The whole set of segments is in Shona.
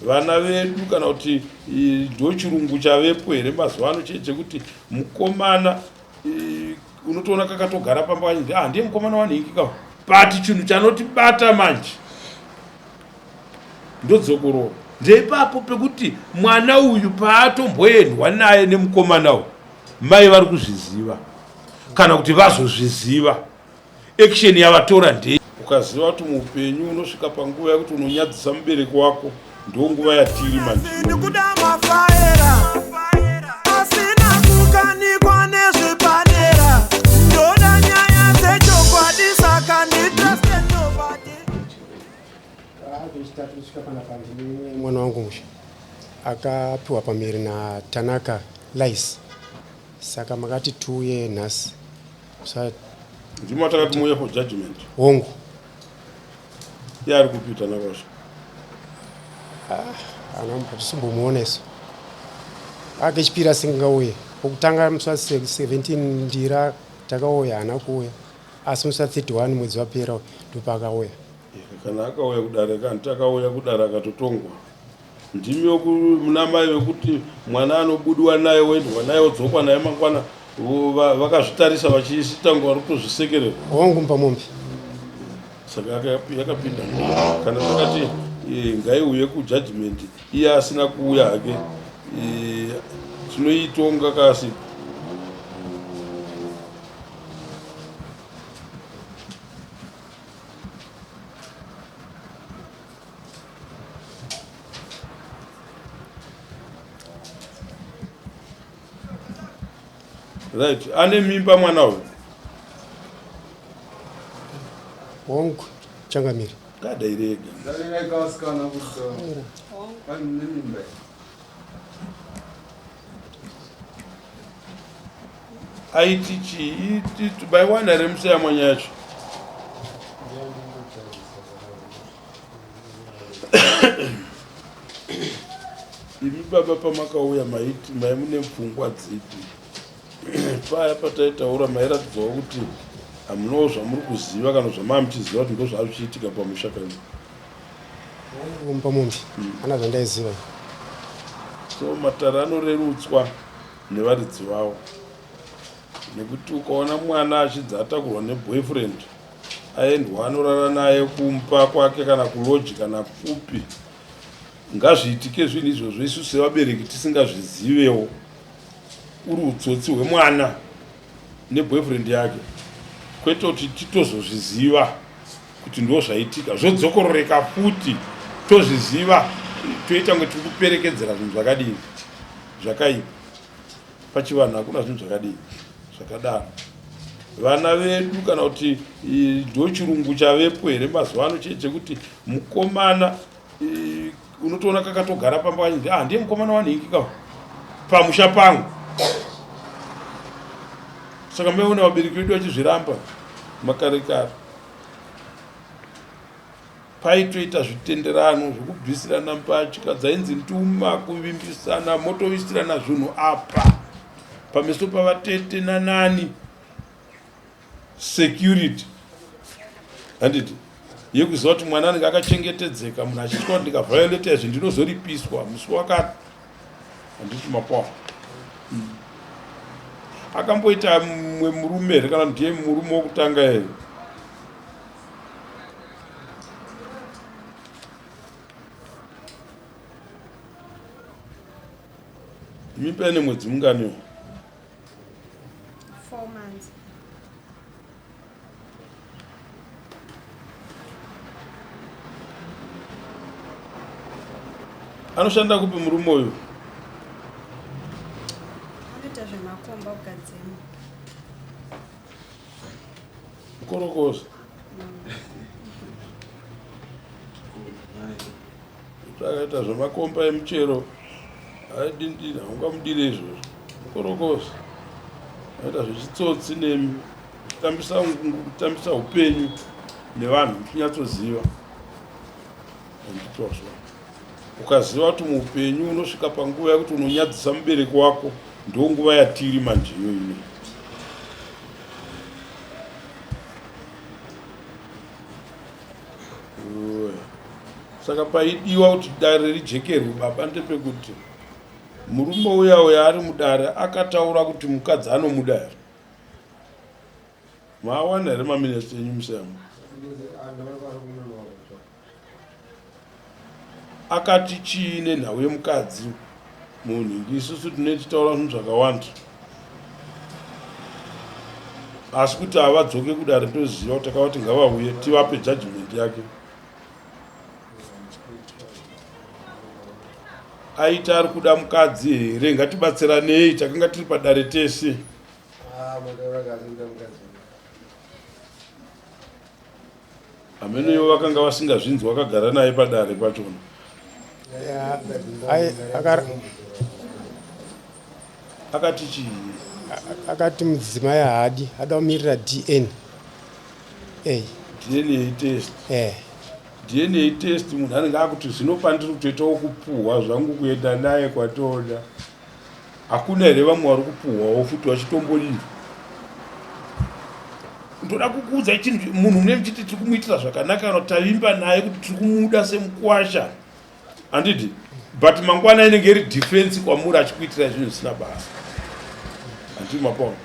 Vana vedu kana kuti ndochirungu chavepo here mazuva ano chee chekuti mukomana unotoona kakatogara pamba kachinzi ah ndiye mukomana wanhingi ka, but chinhu chanotibata manje ndodzokorora ndeipapo pekuti mwana uyu paatomboendwa naye nemukomana uyu, mai vari kuzviziva kana kuti vazozviziva, action yavatora ndei? Ukaziva kuti muupenyu unosvika panguva yekuti unonyadzisa mubereki wako, ndo nguva yatiri manje. Ndikuda mafaera asina kukanikwa nezvipanera, ndoda nyaya dzechokwadi, saka nditrust nobody. Chitatu kusvika panapa ndine mwana wangu musha akapiwa pamiri naTanaka Lice, saka makati tiuye nhasi. Ndimo takati muuye for judgment. Hongu. Iye ari kupi Tanaka wacho? Ana tisimbomuona isu. Akechipiri asingauye pokutanga musi wa 17 Ndira takauya, haana kuuya, asi musi wa 31 mwedzi wapera ndopaakauya. Kana akauya kudare, kanti takauya kudare akatotongwa. Ndimi muna mai vekuti mwana anobudiwa naye, woendwa naye, wodzokwa naye mangwana, vakazvitarisa vachiita ngo vari kutozvisekerera. Hongu, Mupamombe. Saka yakapinda kana takati ngaiuye kujudgment, iye asina kuuya hake, tinoitonga kasi. Right, ane mimba mwana uyu? Hongu, changamire. Ngadairega. Ndaliraika vasikana kuti pane nemimba. Aiti chii baiwana remuseyamwanya yacho? Imi baba, pamakauya maiti mai mune pfungwa dzipi? Paya pataitaura mairatidzawo kuti hamunawo zvamuri kuziva kana zvamaa muchiziva kuti ndo zvazvichiitika pamusha penyu. Hongu, Mupamombe, ana zvandaiziva. So matare anorerutswa nevaridzi vavo, nekuti ukaona mwana achinzi atakurwa neboyfriend, aendwa anorara naye kumba kwake kana kuloji kana kupi, ngazviitike zvinhu izvozvo isu sevabereki tisingazvizivewo, uri utsotsi hwemwana neboyfriend yake, kwete kuti titozozviziva kuti ndo zvaitika, zvodzokororeka futi, tozviziva, toita kunge tiri kuperekedzera zvinhu zvakadini zvakaipa. Pachivanhu hakuna zvinhu zvakadini zvakadaro. Vana vedu kana kuti ndochirungu chavepo here mazuva ano chee chekuti mukomana unotoona kakatogara pamba kachinzi ah ndiye mukomana wanhingi ka pamusha pangu. Saka maiona vabereki vedu vachizviramba makare kare, paitoita zvitenderano zvekubvisirana mbatya dzainzi nduma, kuvimbisana, motovisirana zvinhu apa pameso pavatete nanani, security, handiti, yekuziva kuti mwana anenge akachengetedzeka, munhu achitya kuti ndikavhioleta izvi ndinozoripiswa musi wakati, handiti mapawa. Akamboita mumwe murume here kana ndiye murume wokutanga here? Mimba ine mwedzi munganiwo? 4 months. Anoshanda kupi murume uyu? Anoita zvemakomba kugadzima. Mukorokoza akaita zvemakomba emuchero aidindira, haungamudire izvozvo. Mukorokoza aita zvechitsotsi nemi, kutambisa upenyu nevanhu muchinyatsoziva, handitwazvo. Ukaziva kuti muupenyu unosvika panguva yekuti unonyadzisa mubereki wako, ndo nguva yatiri manje iyo ino. Saka paidiwa kuti dare rijekerwe baba ndepekuti murume uya uya ari mudare akataura kuti mukadzi anomuda here? Maawana here maminesti enyu musemo? Akati chii nenhau yemukadzi munhingi? Isusu tine titaura zvinhu zvakawanda asi kuti havadzoke kudare toziva kuti takavati ngavauye tivape judgment yake. Aita ari kuda mukadzi here? Ngatibatsiranei, takanga tiri padare tese. Ah, Hameno ivo vakanga vasingazvinzwi vakagara naye padare pachona. Akati chii? Akati mudzimai haadi, ada kumirira DNA. DNA test. Eh. DNA test munhu anenge akuti zvino pandiri kutoitawo kupuhwa zvangu kuenda naye kwatoda. Hakuna here vamwe vari kupuhwawo futi vachitombodii? Ndoda kukuudza chinhu munhu mune muchiti tiri kumuitira zvakanaka kana tavimba naye kuti tiri kumuda semukwasha handiti but mangwana inenge iri defense kwamuri achikuitirai zvinhu zvisina basa handiti mapona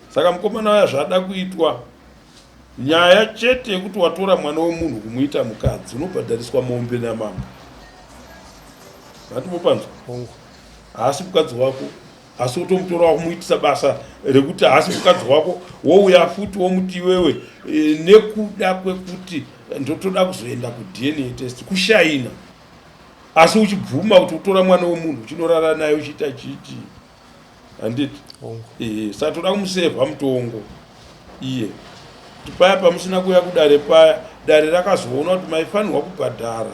saka mukomana waya zvaada kuitwa Nyaya chete yekuti watora mwana wemunhu kumuita mukadzi unobhadhariswa mombe namambo. Handimopanzwa. Haasi mukadzi wako asi wotomutora wakumuitisa basa rekuti haasi mukadzi wako wouya futi womuti iwewe e, nekuda kwekuti ndotoda kuzoenda kuDNA test kushaina asi uchibvuma kuti utora mwana wemunhu uchinorara naye uchiita chiichii handiti ehe saka toda kumusevha mutongo iye kuti paya pamusina kuuya kudare paya dare rakazoona kuti maifanirwa kubhadhara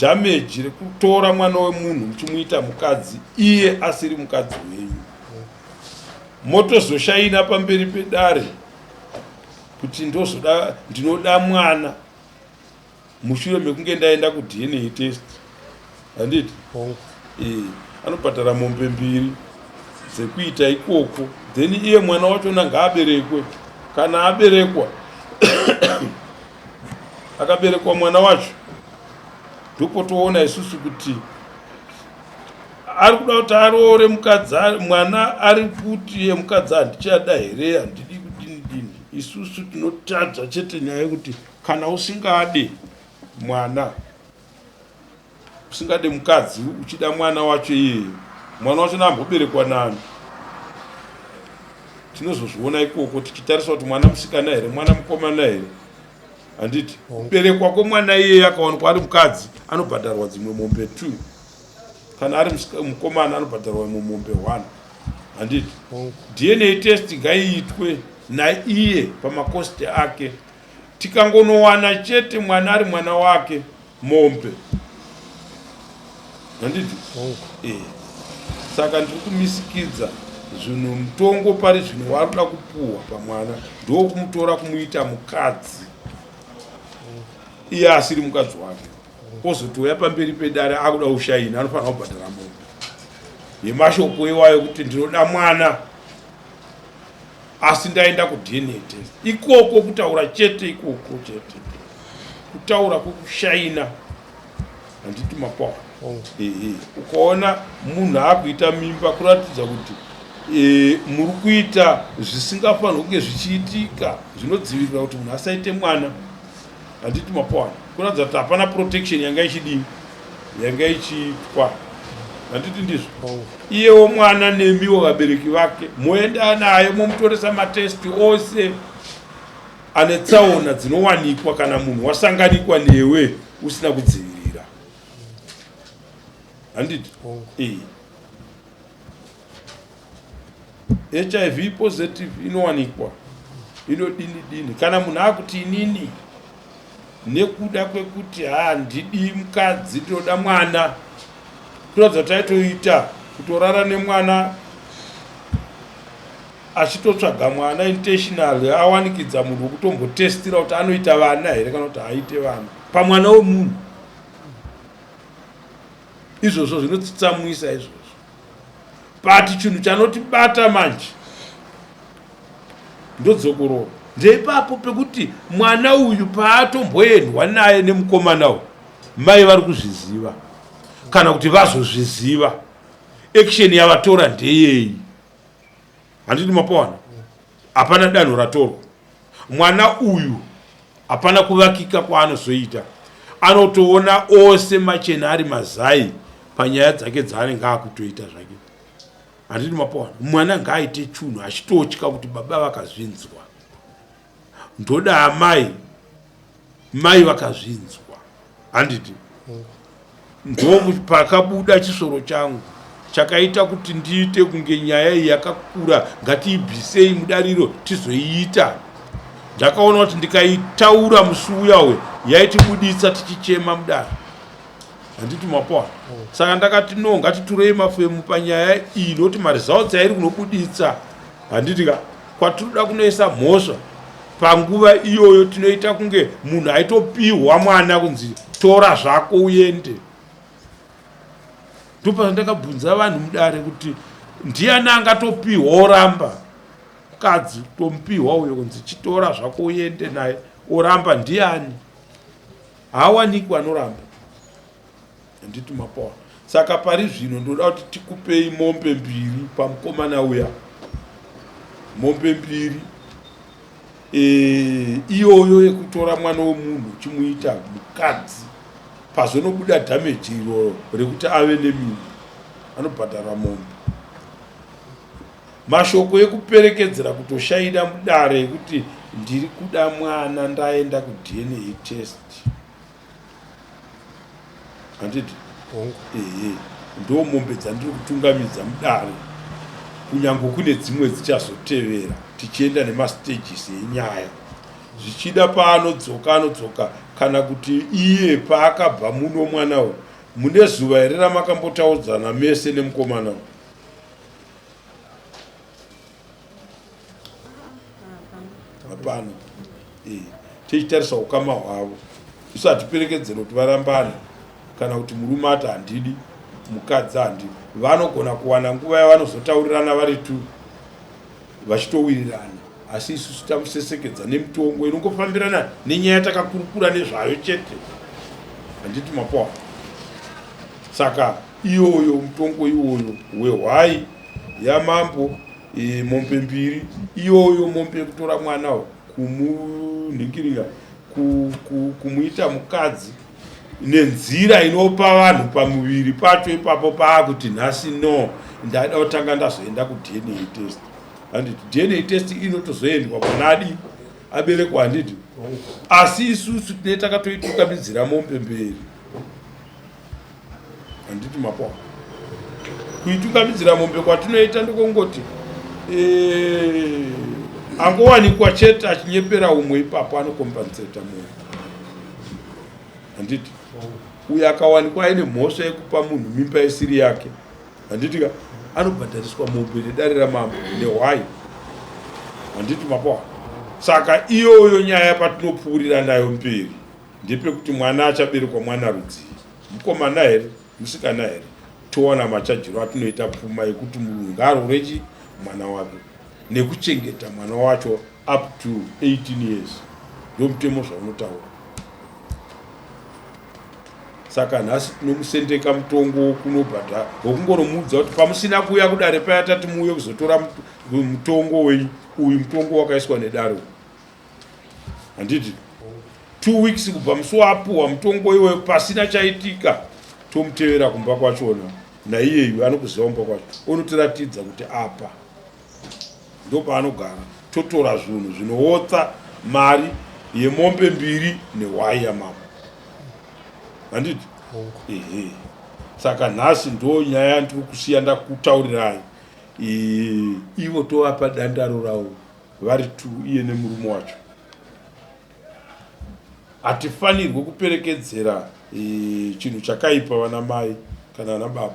damage rekutora mwana wemunhu muchimuita mukadzi iye asiri mukadzi wenyu motozoshaina pamberi pedare kuti ndozoda ndinoda mwana mushure mekunge ndaenda kuDNA test handiti e, anobhadhara mombe mbiri dzekuita ikoko then iye mwana wachona ngaaberekwe kana aberekwa akaberekwa mwana wacho ndopotoona isusu kuti ari kuda kuti aroore mukadzi mwana ari kuti iye mukadzi handichada here handidi kudini dini isusu tinotadza chete nyaya yekuti Kana usingade mwana usingade mukadzi uchida mwana wacho iyeye mwana wacho naamboberekwa nani tinozozviona ikoko tichitarisa kuti mwana musikana here mwana mukomana here handiti kuberekwa kwemwana iyeye akawanikwa ari mukadzi anobhadharwa dzimwe mombe two kana ari mukomana anobhadharwa imwe mombe one handiti dna test ngaiitwe naiye pamakosti ake Tikangonowana chete mwana ari mwana wake mombe handiti eh. Saka ndiri kumisikidza zvinhu mutongo pari zvino waari kuda kupuhwa pamwana ndokumutora kumuita mukadzi iye asiri mukadzi wake ozotouya pamberi pedare akuda kushaina anofanira kubhadhara mombe yemashoko iwayo kuti ndinoda mwana asi ndaenda kuDNA test ikoko kutaura chete ikoko chete kutaura kwekushaina handiti makwawa ehe ukaona munhu akuita mimba kuratidza kuti e, muri kuita zvisingafanirwi kunge zvichiitika zvinodzivirira kuti munhu asaite mwana handiti mapoana kuratidza kuti hapana protection yanga ichidii yanga ichiitwa handiti ndizvo iyewo mwana nemiwo vabereki vake moenda naye momutoresa matesti ose ane tsaona dzinowanikwa kana munhu wasanganikwa newe usina kudzivirira handiti e. Hiv positive inowanikwa inodini dini kana munhu akuti inini nekuda kwekuti handidi mukadzi ndinoda mwana kuratidza kuti aitoita kutorara nemwana achitotsvaga mwana intentionally awanikidza munhu wekutombotestira kuti anoita vana here kana kuti haaite vana pamwana wemunhu izvozvo zvinotitsamwisa izvozvo but chinhu chanotibata manje ndodzokorora Ndeipapo pekuti mwana uyu paatomboendwa naye nemukomana uyu, mai vari kuzviziva kana kuti vazozviziva, action yavatora ndeyei? Handiti mapawana? Hapana danho ratorwa. Mwana uyu hapana kuvakika kwaanozoita, anotoona ose machena ari mazai panyaya dzake dzaanenge akutoita zvake. Handiti mapawana? Mwana ngaaite chunhu achitotya kuti baba vakazvinzwa, ndoda amai, mai vakazvinzwa. Handiti ndo pakabuda chisoro changu chakaita kuti ndiite kunge nyaya iyi yakakura, ngatiibvisei mudariro tizoiita. Ndakaona kuti ndikaitaura musi uyawe yaitibuditsa tichichema mudare. Handiti mapoa? Saka ndakati no, ngatiturei mafemu panyaya iyi nokuti maresults airi kunobuditsa, handiti ka, kwatinoda kunoisa mhosva panguva iyoyo tinoita kunge munhu aitopihwa mwana kunzi tora zvako uende. Ndopandakabvunza vanhu mudare kuti ndiani angatopihwa oramba? Mukadzi tomupihwa uyo kunzi chitora zvako uende naye, oramba ndiani? Haawanikwi anoramba. Handiti mapoa? Saka pari zvino ndoda kuti tikupei mombe mbiri pamukomana uya, mombe mbiri e, iyoyo yekutora mwana wemunhu uchimuita mukadzi. Pazonobuda damage iroro rekuti ave nemimba, anobhadhara mombe. Mashoko ekuperekedzera kutoshaina mudare ekuti ndiri kuda mwana ndaenda kuDNA test. Handiti? Ehe, ndo mombe dzandiri kutungamidza mudare, kunyange kune dzimwe dzichazotevera tichienda nemastages enyaya. Zvichida paanodzoka anodzoka, kana kuti iye paakabva muno mwana uyu, mune zuva here ramakambotaudzana mese nemukomana uyu? Hapana. Eh, tichitarisa ukama hwavo, isu hatiperekedzere kuti varambane kana kuti murume ati handidi mukadzi handidi. Vanogona kuwana nguva yavanozotaurirana vari tu vachitowirirana, asi isusu tamusesekedza nemitongo inongofambirana nenyaya takakurukura nezvayo chete. Handiti mapoa? Saka iyoyo mutongo iwoyo wehwai yamambo, e, mombe mbiri iyoyo, mombe yekutora mwana kumunhingirira kumuita mukadzi nenzira inopa vanhu pamuviri pacho ipapo paakuti nhasi no, ndaida kutanga ndazoenda kuDNA test. Handiti DNA test inotozoendwa mwana adi aberekwa? Handiti? Asi isusu tine takatoitukamidzira mombe mberi. Handiti mapoa? Kuitungamidzira mombe kwatinoita ndokongoti eh, angowanikwa chete achinyepera umwe ipapo anokompanseta munhu. Handiti uyo akawanikwa aine mhosva yekupa munhu mimba isiri yake, handiti ka, anobhadhariswa mombe nedare ramambo nehwai. Handiti mapoa? Saka iyoyo nyaya patinopfuurira nayo mberi ndepekuti mwana achaberekwa mwana rudzii, mukomana here, musikana here, towana machajiro atinoita pfuma yekuti munhu ngaarore chi mwana wake nekuchengeta mwana wacho up to 18 years. Ndo mutemo zvaunotaura. Saka nhasi tinomusendeka mutongo wokunobhadhara, wokungoromuudza kuti pamusina kuuya kudare paya tati muuye kuzotora mutongo wenyu, uyu mutongo wakaiswa nedare. Handiti 2 weeks kubva musi waapuhwa mutongo iwoyo pasina chaitika, tomutevera kumba kwachona naiyeyu anokuziva kumba kwacho, onotiratidza kuti apa ndopaanogara, totora zvinhu zvinowotsa mari yemombe mbiri nehwai yamambo. Handiti? Ehe, saka nhasi ndo nyaya yandiri kusiya ndakutaurirai. Ivo tovapa dandaro ravo vari two, iye nemurume wacho. Hatifanirwe kuperekedzera e, chinhu chakaipa vana mai kana vana baba,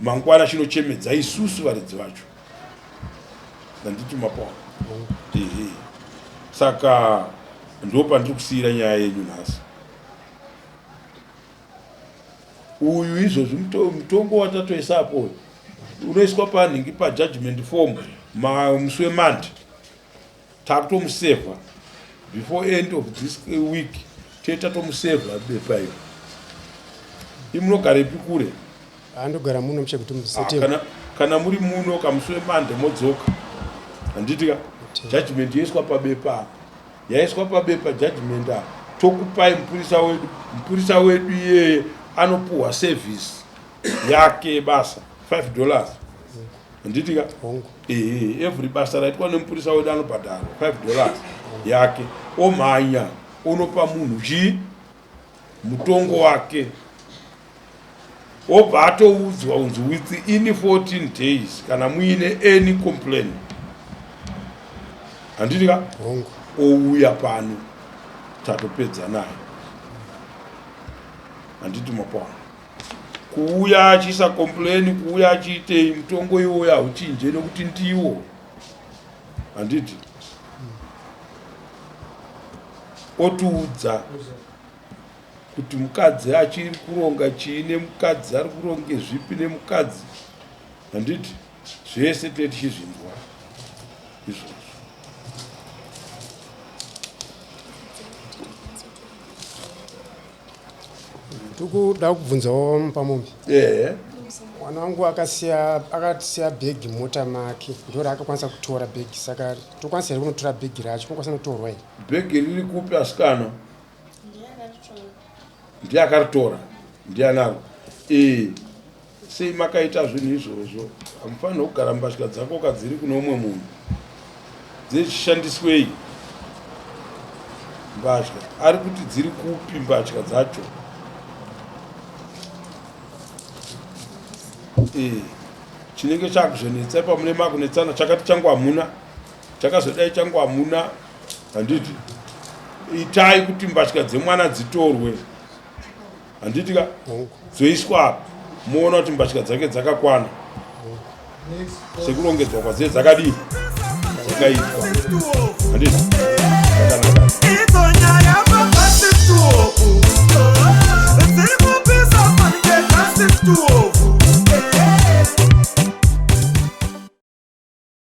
mangwana chinochemedza isusu varidzi vacho. Handiti mapoa? Ehe, saka ndo pandiri kusiyira nyaya yenyu nhasi. Uyu izvozvi mutongo watatoisa apo unoiswa panhingi pajudgment form musi wemandi. Takutomusevha before end of this week, tee tatomusevha bepa iro. Imunogarepi kure? Andogara muno muChegutu musetemba. Kana muri muno kamusi wemande modzoka, handiti ka? Judgment yoiswa pabepa apa, yaiswa pabepa judgment apa, tokupai mupurisa wedu. Mupurisa wedu iyeye anopuhwa service yake yebasa, $5, handiti ka? Hongu. Ehe, every basa raitwa nemupurisa wedu anobhadharwa $5 yake, omhanya onopa munhu chii, mutongo wake, obva atoudzwa unzi within 14 days kana muine any complain, handiti ka? Hongu. Ouya pano, tatopedza naye, handiti mapaona? Kuuya achiisa complain, kuuya achiitei, mutongo iwoyo hauchinje nekuti ndiwo, handiti? Otiudza kuti mukadzi achiri kuronga chii nemukadzi, ari kuronge zvipi nemukadzi, handiti? Zvese tee tichizvinzwa izvozvo. Tikuda kubvunzawo Mupamombe. Ehe. Mwana wangu akasiya bhegi mota make, ndo raakakwanisa kutora bhegi, saka tokwanisa here kunotora bhegi racho? Kunokwanisa kunotorwa here? Bhegi riri kupi, asikana? Ndiye akaritora, ndianaro. Ee, sei makaita zvinhu izvozvo? Hamufaniri kugara mbatya dzako kadziri kune umwe munhu. Dzichishandiswei mbatya? Ari kuti dziri kupi mbatya dzacho? Ee, chinenge chakuzonetsa ipa mune makunetsana, chakati changu hamuna, chakazodai changu hamuna, handiti? Itai kuti mbatya dzemwana dzitorwe, handiti ka? Dzoiswa apa, moona kuti mbatya dzake dzakakwana sekurongedzwa kwadze dzakadii, dzakaitwa, handiti? Zvakanaka.